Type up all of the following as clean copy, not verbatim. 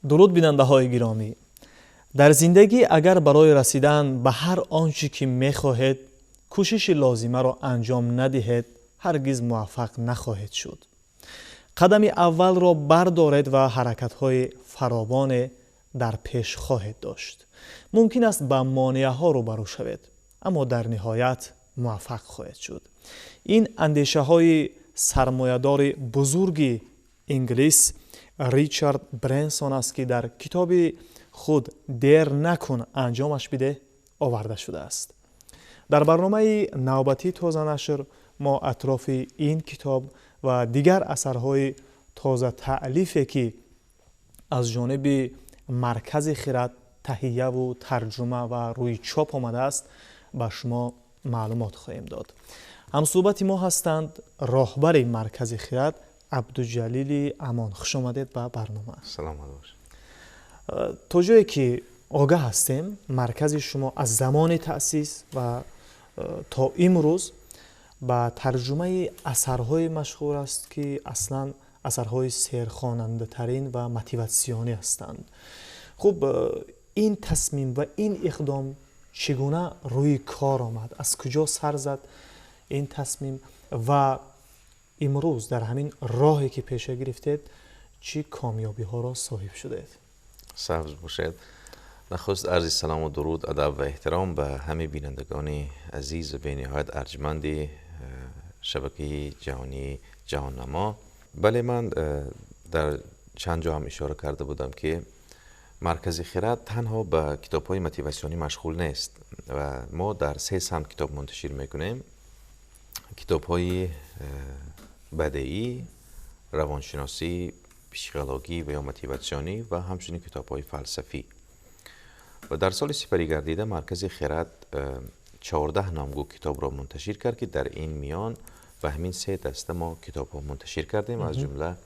Дуруд, бинандаҳои гиромӣ! Дар зиндагӣ агар барои расидан ба ҳар он чӣ ки мехоҳед, кӯшиши лозимаро анҷом надиҳед, ҳаргиз муваффақ нахоҳед шуд. Қадами аввалро бардоред ва ҳаракатҳои фаровоне дар пеш хоҳед дошт. Мумкин аст, ба монеаҳо рӯбарӯ шавед, аммо дар ниҳоят муваффақ хоҳед шуд. Ин андешаҳои сармоядори бузурги инглис Ричард Бренсон аст, ки дар китоби худ «Дер накун, анҷомаш бидеҳ» оварда шудааст. Дар барномаи навбатии Тозанашр мо атрофи ин китоб ва дигар асарҳои тозатаълифе, ки аз ҷониби Маркази Хирад таҳияву тарҷума ва рӯи чоп омадааст, ба шумо маълумот хоҳем дод. Ҳамсӯҳбати мо ҳастанд роҳбари Маркази Хирад Абдуҷалили Амон. Хуш омадед ба барнома. Саломат бошед. То ҷое ки огаҳ ҳастем, маркази шумо аз замони таъсис ва то имрӯз ба тарҷумаи асарҳое машғул аст, ки аслан асарҳои серхонандатарин ва мотиватсионӣ ҳастанд. Хуб, ин тасмим ва ин иқдом чӣ гуна рӯи кор омад? Аз куҷо сар зад ин тасмим ва имрӯз дар ҳамин роҳе ки пеша гирифтед, чӣ комёбиҳоро соҳиб шудед? Сабз бошед. Нахуст арзи салому дуруд, адаб ва эҳтиром ба ҳамаи бинандагони азиз ва бениҳоят арҷманди шабакаи ҷаҳонии Ҷаҳоннамо. Бале, ман дар чанд ҷо ҳам ишора карда будам, ки Маркази Хирад танҳо ба китобҳои мотиватсионӣ машғул нест ва мо дар се самт китоб мунташир мекунем: китобҳои бадеӣ, равоншиносӣ, психологӣ ва ё мотиватсионӣ ва ҳамчунин китобҳои фалсафӣ. Ва дар соли сипарӣ гардида Маркази Хирад 14 номгӯ китобро мунташир кард, ки дар ин миён ба ҳамин се даста мо китобҳо мунташир кардем. Аз ҷумла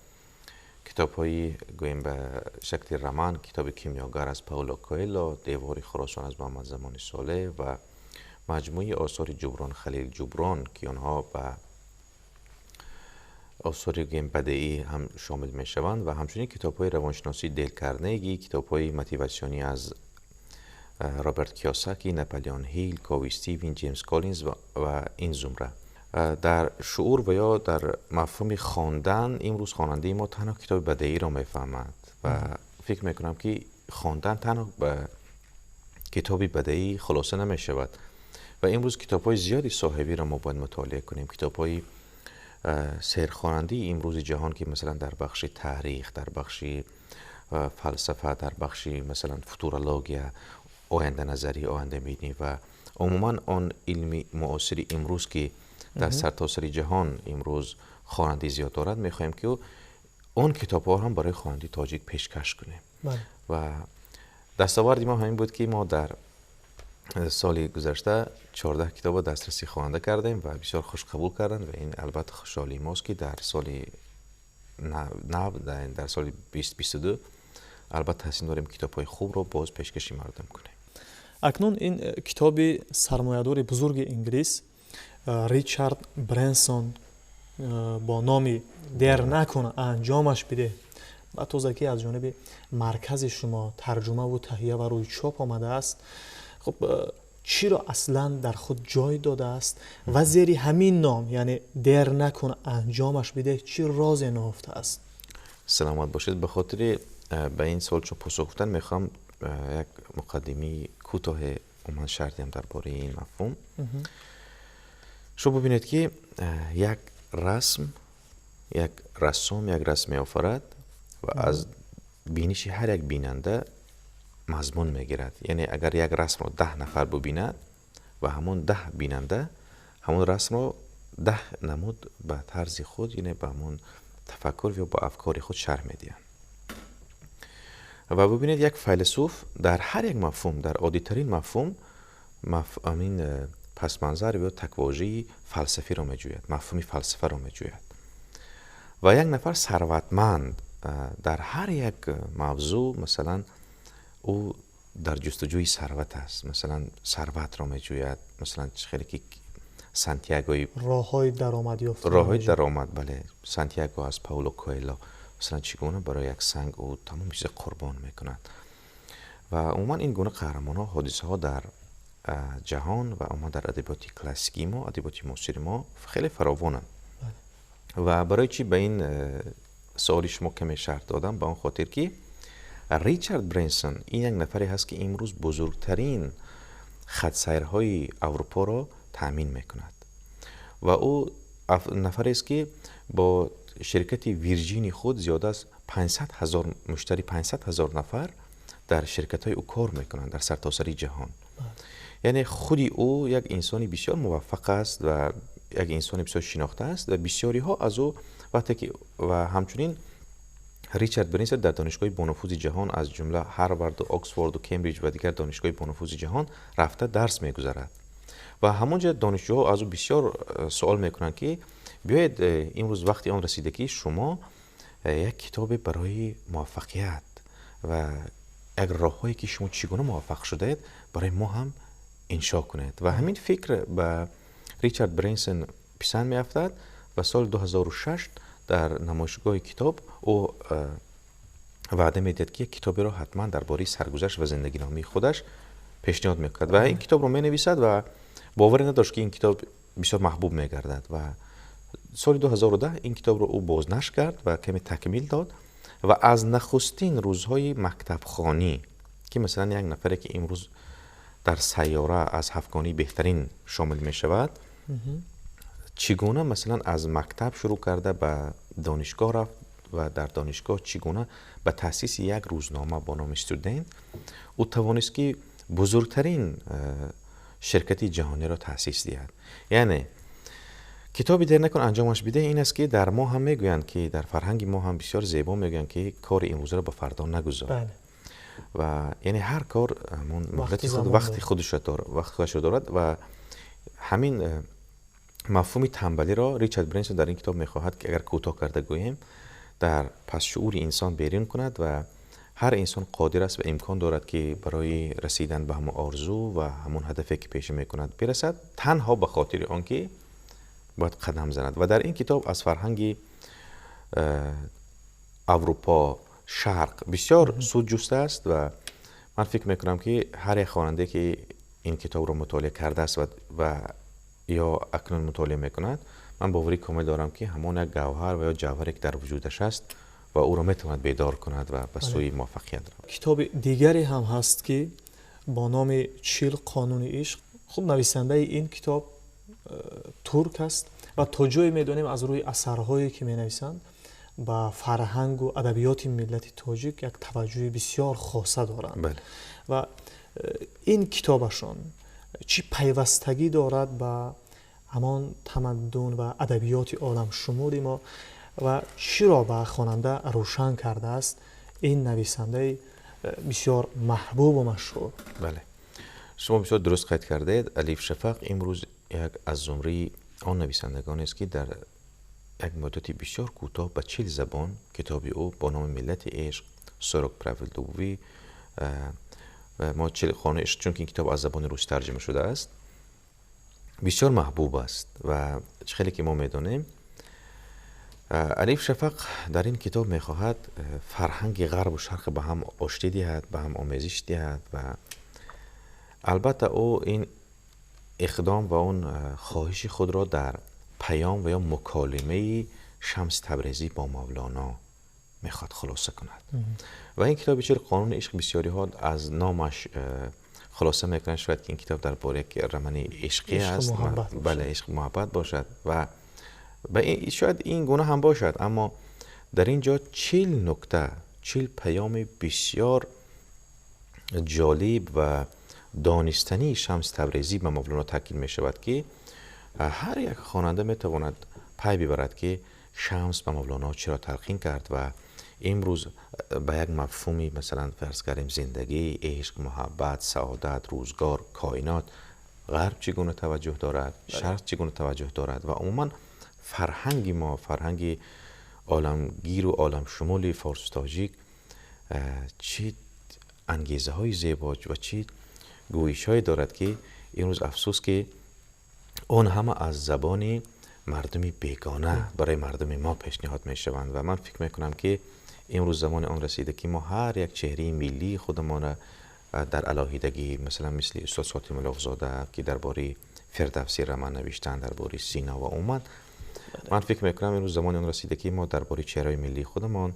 китобҳои, гӯем, ба шакли роман, китоби «Кимиёгар» аз Пауло Коэло, «Девори Хуросон» аз Муҳаммад Замони Солеҳ ва маҷмӯи осори Ҷуброн Халил Ҷуброн, ки онҳо ба осори, гӯем, бадеӣ ҳам шомил мешаванд, ва ҳамчунин китобҳои равоншиносии Дейл Карнеги, китобҳои мотиватсионӣ аз Роберт Киёсаки, Наполеон Ҳил, Кови Стивен, Ҷеймс Коллинз ва ин зумра. Дар шуур ва ё дар мафҳуми хондан имрӯз хонандаи мо танҳо китоби бадеиро мефаҳмад ва фикр мекунам, ки хондан танҳо ба китоби бадеӣ хулоса намешавад ва имрӯз китобҳои зиёди соҳавиро мо бояд мутолиа кунем. Китобҳои серхонандии имрӯзи ҷаҳон, ки масалан дар бахши таърих, дар бахши фалсафа, дар бахши масалан футурология, оянданазарӣ, ояндабинӣ ва умуман он илми муосири имрӯз, ки дар сартосари ҷаҳон имрӯз хонандаи зиёд дорад, мехоҳем, ки он китобҳоро ҳам барои хонандаи тоҷик пешкаш кунем. Ва дастоварди мо ҳамин буд, ки мо дар соли гузашта 14 китобро дастраси хонанда кардем ва бисёр хуш қабул карданд. Ва ин албатта хушҳолии мост, ки дар соли нав, дар соли 2022, албатта тасмим дорем китобҳои хубро боз пешкаши мардум кунем. Акнун ин китоби сармоядори бузурги инглис Ричард Бренсон бо номи «Дер накун, анҷомаш бидеҳ» ба тозагӣ аз ҷониби маркази шумо тарҷумаву таҳия ва рӯи чоп омадааст. Хуб, чиро аслан дар худ ҷой додааст ва зери ҳамин ном, яъне «Дер накун, анҷомаш бидеҳ», чӣ розе нуҳуфтааст? Саломат бошед. Ба хотири ба ин суол чун посух гуфтан, мехоҳам як муқаддимаи кӯтоҳе умуман шарҳ диҳам дар бораи ин мафҳум. Шумо бибинед, ки як расм, як рассом як расм меофарад ва аз биниши ҳар як бинанда мазмун мегирад. Яъне агар як расмро 10 нафар бубинад ва ҳамон 10 бинанда ҳамон расмро 10 намуд ба тарзи худ, яъне ба ҳамон тафаккур ё ба афкори худ шарҳ медиҳанд. Ва бубинед, як файласуф дар ҳар як мафҳум, дар оддитарин мафҳум, амин пасманзар ё таквожаи фалсафиро меҷӯяд, мафҳуми фалсафаро меҷӯяд. Ва як нафар сарватманд дар ҳар як мавзӯъ, масалан, ӯ дар ҷустуҷӯи сарват аст, масалан, сарватро меҷӯяд, масалан, хеле ки Сантьягои роҳҳои даромад ёфта. Роҳҳои даромад, бале, Сантьяго аз Пауло Коэло. مثلا چگونه برای یک سنگ او تمام چیز قربان میکند. و عموما این گونه قهرمان ها، حادثه ها در جهان و عموما در ادبیات کلاسیکی ما، ادبیات معاصر ما خیلی فراوانند. و برای چی به این سوالی شما کمی شرح دادم؟ به آن خاطر که ریچارد برنسون این یک نفری هست که امروز بزرگترین خط سیرهای اروپا را تامین میکند و او نفری است که با شرکت ویرجینی خود زیاد از 500 هزار مشتری، 500 هزار نفر در شرکت های او کار میکنند در سرتاسر جهان. یعنی خودی او یک انسانی بسیار موفق است و یک انسان بسیار شناخته است و بسیاری ها از او وقتی که و همچنین ریچارد برنسون در دانشگاه بانفوذ جهان از جمله هاروارد و آکسفورد و کمبریج و دیگر دانشگاه بانفوذ جهان رفته درس میگذرد و همونجا دانشجوها از او بسیار سوال میکنند که بیاید امروز وقتی آن رسیده که شما یک کتاب برای موفقیت و یک راههایی که شما چگونه موفق شدید برای ما هم انشا کنید. و همین فکر به ریچارد برنسون پسند میافتد و سال 2006 در نمایشگاه کتاب او وعده میدهد که کتابی را حتما درباره سرگذشت و زندگی نامی خودش پیشنهاد میکند و این کتاب رو مینویسد و باور نداشت که این کتاب بسیار محبوب میگردد و سال 2010 این کتاب رو او بازنشر کرد و کمی تکمیل داد و از نخستین روزهای مکتب خوانی که مثلا یک نفری که امروز در سیاره از هفتگانی بهترین شامل می شود، چگونه مثلا از مکتب شروع کرده به دانشگاه رفت و در دانشگاه چگونه به تاسیس یک روزنامه با نام استودنت او توانست که بزرگترین شرکت جهانی را تاسیس دهد. یعنی کتابی دیر نکن انجامش بده این است که در ما هم میگویند که در فرهنگ ما هم بسیار زیبا میگویند که کار امروز را به فردا نگذار. بله. و یعنی هر کار همون مهلت خود، وقت خودش داره، وقت خودش دارد و همین مفهوم تنبلی را ریچارد برنسون در این کتاب میخواهد که اگر کوتاه کرده گوییم در پس شعور انسان بیرون کند و هر انسان قادر است و امکان دارد که برای رسیدن به همون آرزو و همون هدفی که پیش میکند برسد، تنها به خاطر آنکه باید قدم زند. و در این کتاب از فرهنگ اروپا، شرق بسیار سود جسته است و من فکر میکنم که هر یک خواننده که این کتاب را مطالعه کرده است و یا اکنون مطالعه میکند، من باوری کامل دارم که همان یک گوهر و یا جوهری که در وجودش است و او را میتواند بیدار کند و به سوی موفقیت رود. کتاب دیگری هم هست که با نام 40 قانون عشق. خب نویسنده این کتاب ترک است و تا جایی میدانیم از روی اثرهایی که مینویسند به فرهنگ و ادبیات ملت تاجیک یک توجه بسیار خاصه دارند. بله. و این کتابشان چی پیوستگی دارد به همان تمدن و ادبیات عالم شمول ما و چی را به خواننده روشن کرده است این نویسنده بسیار محبوب و مشهور؟ بله، شما بسیار درست قید کردید. الیف شفق امروز یک از زمره آن نویسندگان است که در یک مدت بسیار کوتاه به 40 زبان کتاب او با نام ملت عشق، 40 правил любви و ما 40 قانون عشق، چون که این کتاب از زبان روسی ترجمه شده است، بسیار محبوب است و خیلی که ما میدانیم الیف شفق در این کتاب میخواهد فرهنگ غرب و شرق به هم آشتی دهد، به هم آمیزش دهد و البته او این اقدام و اون خواهش خود را در پیام و یا مکالمه شمس تبریزی با مولانا میخواد خلاصه کند. و این کتاب 40 قانون عشق بسیاری ها از نامش خلاصه میکنن شاید که این کتاب درباره یک رمان عشقی است، بله، عشق محبت باشد و شاید این گونه هم باشد، اما در اینجا 40 نکته، 40 پیام بسیار جالب و دانستنی شمس تبریزی به مولانا تاکید می شود که هر یک خواننده می تواند پی ببرد که شمس به مولانا چرا تلقین کرد و امروز به یک مفهومی مثلا فرض کردیم زندگی، عشق، محبت، سعادت، روزگار، کائنات، غرب چگونه توجه دارد، شرق چگونه توجه دارد و عموما فرهنگ ما، فرهنگ عالمگیر و عالم شمول فارس تاجیک چه انگیزه های زیبا و چه گویش های دارد که امروز افسوس که آن همه از زبان мардуми бегона барои мардуми мо пешниҳод мешаванд. Ва ман фикр мекунам, ки имрӯз замони он расида, ки мо ҳар як чеҳраи миллии худамонро дар алоҳидагӣ, масалан, мисли устод Сотим Улуғзода, ки дар бораи Фирдавсӣ роман навиштанд, дар бораи Сино ва умуман ман фикр мекунам, имрӯз замони он расида, ки мо дар бораи чеҳраҳои миллии худамон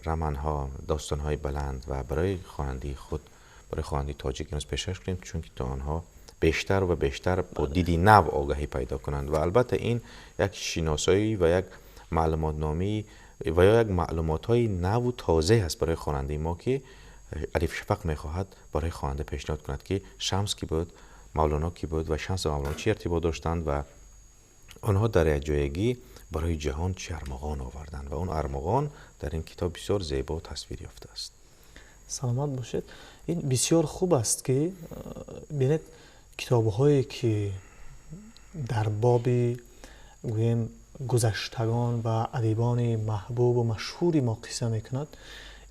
романҳо, достонҳои баланд ва барои хонандаи худ, барои хонандаи тоҷик имрӯз пешкаш кунем, чунки то онҳо бештар ва бештар бо диди нав огаҳӣ пайдо кунанд. Ва албатта ин як шиносоӣ ва як маълумотномӣ ва ё як маълумотҳои наву тозае аст барои хонандаи мо, ки Алиф Шафақ мехоҳад барои хонанда пешниҳод кунад, ки Шамс кӣ буд, Мавлоно кӣ буд ва Шамс ва Мавлоно чӣ иртибот доштанд ва онҳо дар якҷоягӣ барои ҷаҳон чӣ армуғон оварданд, ва он армуғон дар ин китоб бисёр зебо тасвир ёфтааст. Саломат бошед. Ин бисёр хуб аст, ки бинед, китобҳое ки дар боби, гӯем, гузаштагон ва адибони маҳбубу машҳури мо қисса мекунад,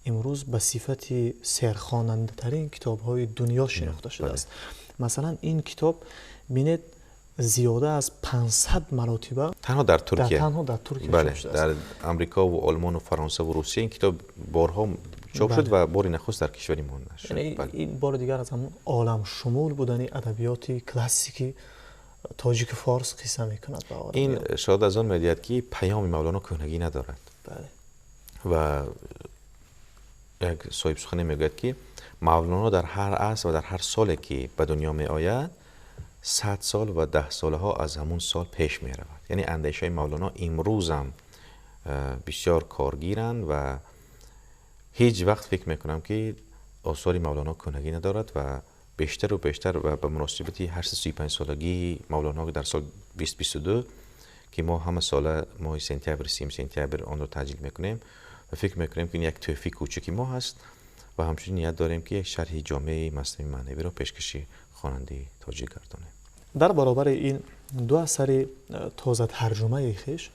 имрӯз ба сифати серхонандатарин китобҳои дунё шинохта шудааст. Масалан, ин китоб, бинед, зиёда аз 500 маротиба танҳо дар Туркия, танҳо дар Туркия. Бале, дар Амрико ва Олмону Фаронса ва Русия ин китоб борҳо чоп шуд ва бори нахуст дар кишвари мо нашр. Ин бори дигар аз ҳамон оламшумул будани адабиёти классики тоҷику форс қисса мекунад. Ин шоҳид аз он медиҳад, ки паёми Мавлоно кӯҳнагӣ надорад. Ва як соҳибсухане мегӯяд, ки Мавлоно дар ҳар аср ва дар ҳар соле ки ба дунё меояд, 100 сол ва 10 солаҳо аз ҳамун сол пеш меравад. Яъне андешаи Мавлоно имрӯзам бисёр коргиранд ва ҳеҷ вақт фикр мекунам, ки осори Мавлоно кӯҳнагӣ надорад. Ва бештару бештар ва ба муносибати 835 солагии Мавлоно дар сол 2022, ки мо ҳама сола моҳи сентябр, 30 сентябр онро таҷлил мекунем ва фикр мекунем, ки ин як тӯҳфаи кӯчаки мо ҳаст ва ҳамчунин ният дорем, ки як шарҳи ҷомеи Маснавии маънавиро пешкаши хонандаи тоҷик гардонем. Дар баробари ин ду асари тозатарҷумаи хеш,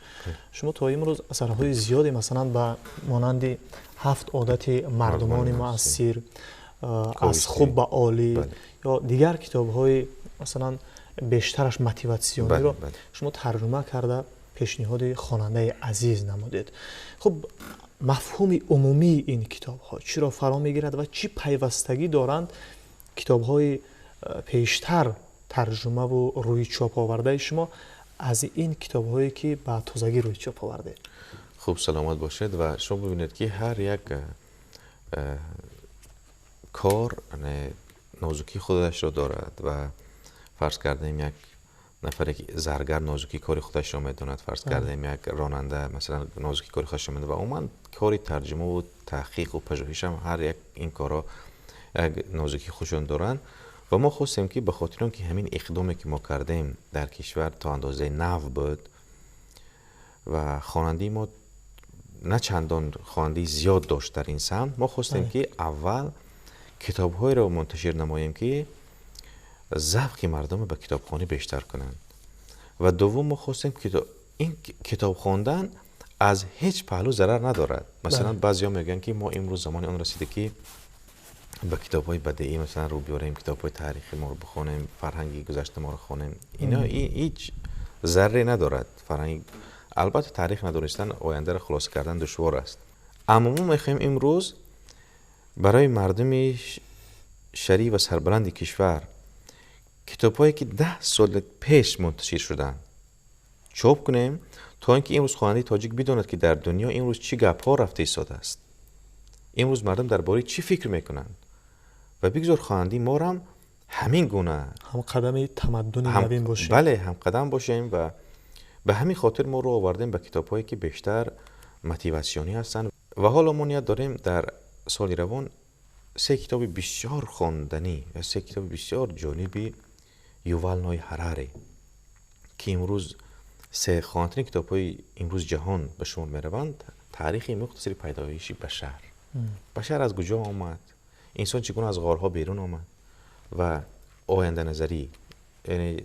шумо то имрӯз асарҳои зиёде, масалан, ба монанди «Ҳафт одати мардумони муассир», «Аз хуб ба олӣ» ё дигар китобҳои, масалан, бештараш мотиватсиониро шумо тарҷума карда, пешниҳоди хонандаи азиз намудед. Хуб, мафҳуми умумии ин китобҳо чиро фаро мегирад ва чӣ пайвастагӣ доранд китобҳои пештар тарҷумаву рӯи чоп овардаи шумо аз ин китобҳое ки ба тозагӣ рӯи чоп овардед? Хуб, саломат бошед. Ва шумо бибинед, ки ҳар як кор нозукии худашро дорад. Ва фарз кардем, як нафаре ки заргар нозукии кори худашро медонад, фарз кардем, як ронанда, масалан, нозукии кори худашро медонад, ва умуман кори тарҷумаву таҳқиқу пажӯҳишам ҳар як ин корҳо як нозукии худшон доранд. Ва мо хостем, ки ба хотири он ки ҳамин иқдоме ки мо кардем дар кишвар то андозаи нав буд ва хонандаи мо на чандон хонандаи зиёд дошт дар ин самт, мо хостем, ки аввал китобҳоеро мунташир намоем, ки завқи мардумро ба китобхонӣ бештар кунанд. Ва дуввум, мо хостем, ин китоб хондан аз ҳеҷ паҳлӯ зарар надорад. Масалан, баъзеҳо мегӯянд, ки мо имрӯз замони он расида, ки ба китобҳои бадеӣ, масалан, рӯ биёрем, китобҳои таърихи моро бихонем, фарҳанги гузашта моро хонем. Ино ҳеҷ зарре надорад фарҳанги. Албатта, таърих надонистан, ояндаро хулоса кардан душвор аст, аммо мо мехоҳем имрӯз барои мардуми шариф ва сарбаланди кишвар китобҳое ки 10 сол пеш мунташир шуданд чоп кунем, то ин ки имрӯз хонандаи тоҷик бидонад, ки дар дунё имрӯз чӣ гапҳо рафта истодааст, имрӯз мардум дар бораи чӣ фикр мекунанд, ва бигзор хонандаи морам ҳамин гуна ҳамқадами тамаддуни навин бошем. Бале, ҳамқадам бошем. Ва ба ҳамин хотир мо рӯ овардем ба китобҳое ки бештар мотиватсионӣ ҳастанд. Ва ҳоло мо ният дорем дар соли равон се китоби бисёр хонданӣ ва се китоби бисёр ҷолиби Ювал Ной Ҳарари, ки имрӯз се хонатарин китобҳои имрӯз ҷаҳон ба шумор мераванд, «Таърихи мухтасари пайдоиши башар», башар аз куҷо омад, инсон чӣ гуна аз ғорҳо берун омад, ва оянданазарӣ, яъне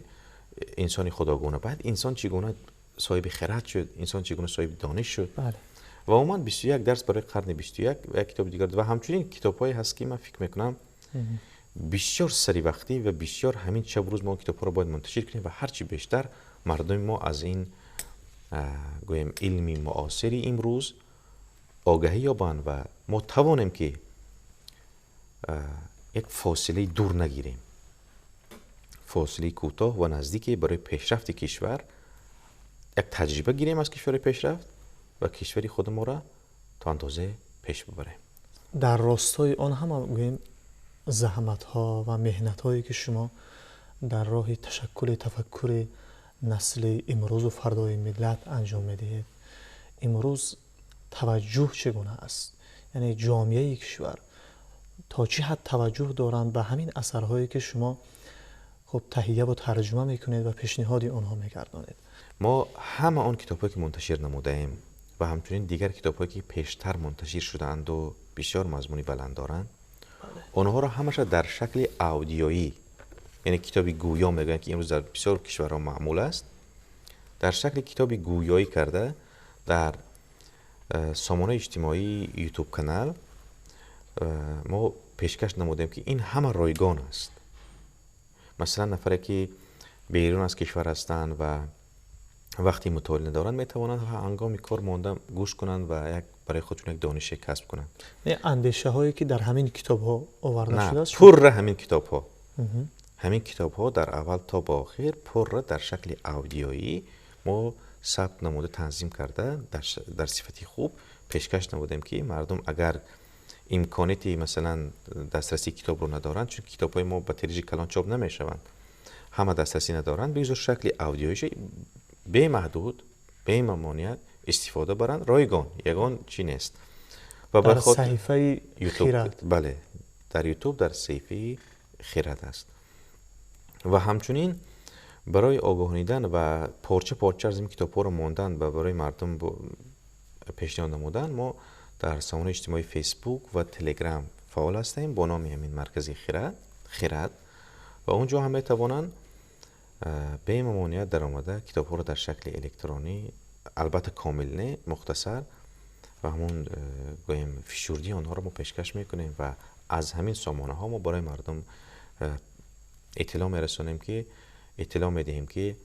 инсони худогуна, баъд инсон чӣ гуна соҳиби хирад шуд, инсон чӣ гуна соҳиби дониш шуд, ва умуман «21 дарс барои қарни 21» ва як китоби дигар. Ва ҳамчунин китобҳое ҳаст, ки ман фикр мекунам, бисёр саривақтӣ ва бисёр ҳамин шабу рӯз мо китобҳоро бояд мунташир кунем ва ҳарчи бештар мардуми мо аз ин гӯем илми муосири имрӯз огаҳӣ ёбанд ва мо тавонем ки як фосилаи дур нагирем, фосилаи кӯтоҳ ва наздике барои пешрафти кишвар як таҷриба гирем аз кишвари пешрафт ва кишвари худи моро то андозе пеш бибарем. Дар ростои он ҳама гӯем заҳматҳо ва меҳнатҳое ки шумо дар роҳи ташаккули тафаккури насли имрӯзу фардои миллат анҷом медиҳед, имрӯз таваҷҷӯҳ чӣ гуна аст? Яъне ҷомеаи кишвар то чӣ ҳад таваҷҷӯҳ доранд ба ҳамин асарҳое ки шумо хуб таҳия ва тарҷума мекунед ва пешниҳоди онҳо мегардонед? Мо ҳама он китобҳое ки мунташир намудаем ва ҳамчунин дигар китобҳое ки пештар мунташир шудаанду бисёр мазмуни баланд доранд, онҳоро ҳамаша дар шакли аудиёӣ, яъне китоби гӯё мегӯянд ки имрӯз дар бисёр кишварҳо маъмул аст, дар шакли китоби гӯёӣ карда дар сомонаи иҷтимоии ютуб канал мо пешкаш намудем ки ин ҳама ройгон аст. Масалан, нафаре ки берун аз кишвар ҳастанд ва вақти мутолиа надоранд, метавонанд ҳангоми кор монда гӯш кунанд ва як барои худшон як донише касб кунанд. Андешаҳое ки дар ҳамин китобҳо оварда шудааст? Пурра ҳамин китобҳо. Ҳамин китобҳо дар аввал то ба охир пурра дар шакли аудиёӣ мо сабт намуда, танзим карда, дар сифати хуб пешкаш намудем ки мардум агар имконияти масалан дастрасии китобро надоранд, чунки китобҳои мо ба тиражи калон чоп намешаванд, ҳама дастрасӣ надоранд, бигзор шакли аудиёиша бемаҳдуд, бемамоният истифода баранд, ройгон, ягон чӣ нест. Ва дар саҳифаи Хирад. Бале, дар ютуб дар саҳифаи Хирад аст. Ва ҳамчунин барои огоҳонидан ва порча порча аз ин китобҳоро мондан ва барои мардум пешниҳод намудан, мо дар сомонаи иҷтимоии фейсбук ва телеграм фаъол ҳастем бо номи ҳамин маркази Хирад ва он ҷо ҳам метавонанд бемамоният даромада китобҳоро дар шакли электронӣ, албатта комил не, мухтасар ва ҳамон гӯем фишурдии онҳоро мо пешкаш мекунем ва аз ҳамин сомонаҳо мо барои мардум иттилоъ мерасонем ки иттилоъ медиҳем ки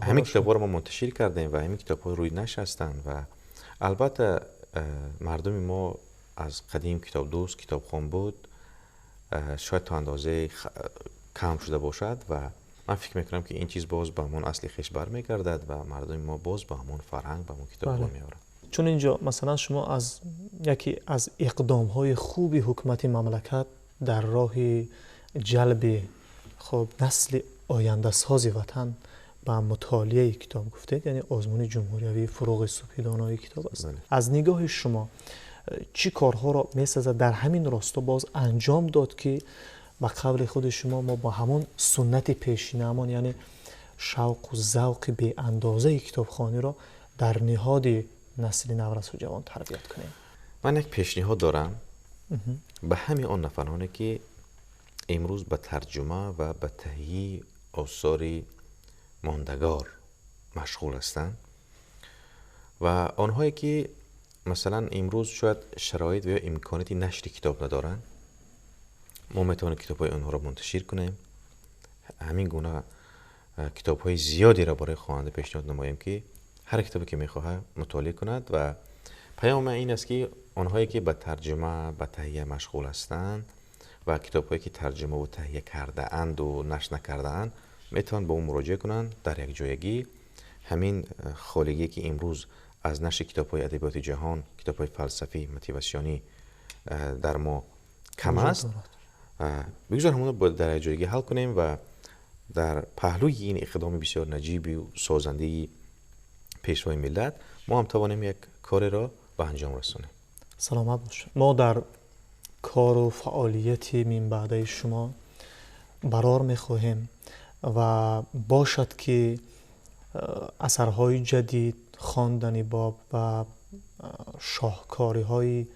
ҳамин китобҳоро мо мунташир кардем ва ҳамин китобҳо рӯи нашр ҳастанд. Ва албатта мардуми мо аз қадим китобдӯст, китобхон буд, шояд то андозае кам шуда бошад ва ман фикр мекунам ки ин чиз боз ба ҳамон асли хеш бармегардад ва мардуми мо боз ба ҳамон фарҳанг, ба ҳамон китобҳо меорад. Чун инҷо масалан шумо аз яке аз иқдомҳои хуби ҳукумати мамлакат дар роҳи ҷалби хуб насли ояндасози ватан ба мутолиаи китоб гуфтед, яъне озмуни ҷумҳуриявии фуруғи субҳидонои китоб аст. Аз нигоҳи шумо чӣ корҳоро месазад дар ҳамин росто боз анҷом дод ки ба қавли худи шумо мо бо ҳамон суннати пешинаамон, яъне шавқу завқи беандозаи китобхониро дар ниҳоди насли наврасу ҷавон тарбият кунем? Ман як пешниҳод дорам ба ҳамаи он нафароне ки имрӯз ба тарҷума ва ба таҳияи осори мондагор машғул ҳастанд ва онҳое ки масалан имрӯз шояд шароит ва ё имконияти нашри китоб надоранд, мо метавонем китобҳои онҳоро мунташир кунем, ҳамин гуна китобҳои зиёдеро барои хонанда пешниҳод намоем ки ҳар китобе ки мехоҳад мутолиа кунад. Ва паёми ин аст ки онҳое ки ба тарҷума, ба таҳия машғул ҳастанд ва китобҳое ки тарҷума ва таҳия кардаанду нашр накардаанд, метавонанд ба ӯ муроҷиа кунанд. Дар якҷоягӣ ҳамин холигие ки имрӯз аз нашри китобҳои адабиёти ҷаҳон, китобҳои фалсафӣ, мотиватсионӣ дар мо кам аст, бигзор ҳамонро дар якҷоягӣ ҳал кунем ва дар паҳлӯи ин иқдоми бисёр наҷибу созандаи пешвои миллат мо ҳам тавонем як кореро ба анҷом расонем. Саломат бошед. Мо дар кору фаъолияти минбаъдаи шумо барор мехоҳем ва бошад ки асарҳои ҷадид, хондани боб ва шоҳкориҳои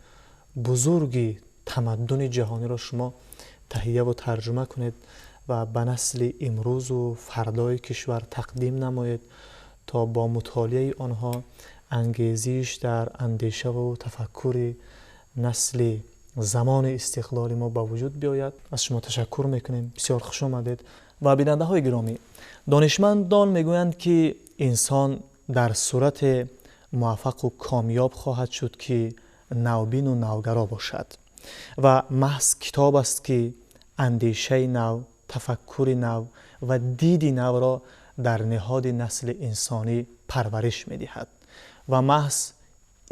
бузурги тамаддуни ҷаҳониро шумо таҳия ва тарҷума кунед ва ба насли имрӯзу фардои кишвар тақдим намоед то бо мутолиаи онҳо ангезиш дар андешаву тафаккури насли замони истиқлоли мо ба вуҷуд биёяд. Аз шумо ташаккур мекунем. Бисёр хуш омадед. Ва бинандаҳои гиромӣ, донишмандон мегӯянд, ки инсон дар сурате муваффақу комёб хоҳад шуд, ки навбину навгаро бошад, ва маҳз китоб аст, ки андешаи нав, тафаккури нав ва диди навро дар ниҳоди насли инсонӣ парвариш медиҳад, ва маҳз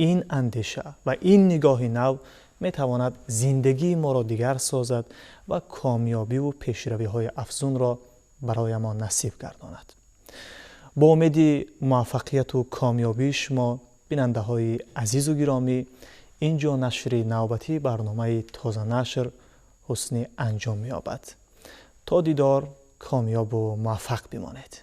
ин андеша ва ин нигоҳи нав метавонад зиндагии моро дигар созад ва комёбиву пешравиҳои афзунро барои мо насиб гардонад. Бо умеди муваффақияту комёбии шумо, бинандаҳои азизу гиромӣ, ин ҷо нашри навбатии барномаи Тозанашр ҳусни анҷом меёбад. То дидор, комёбу муваффақ бимонед.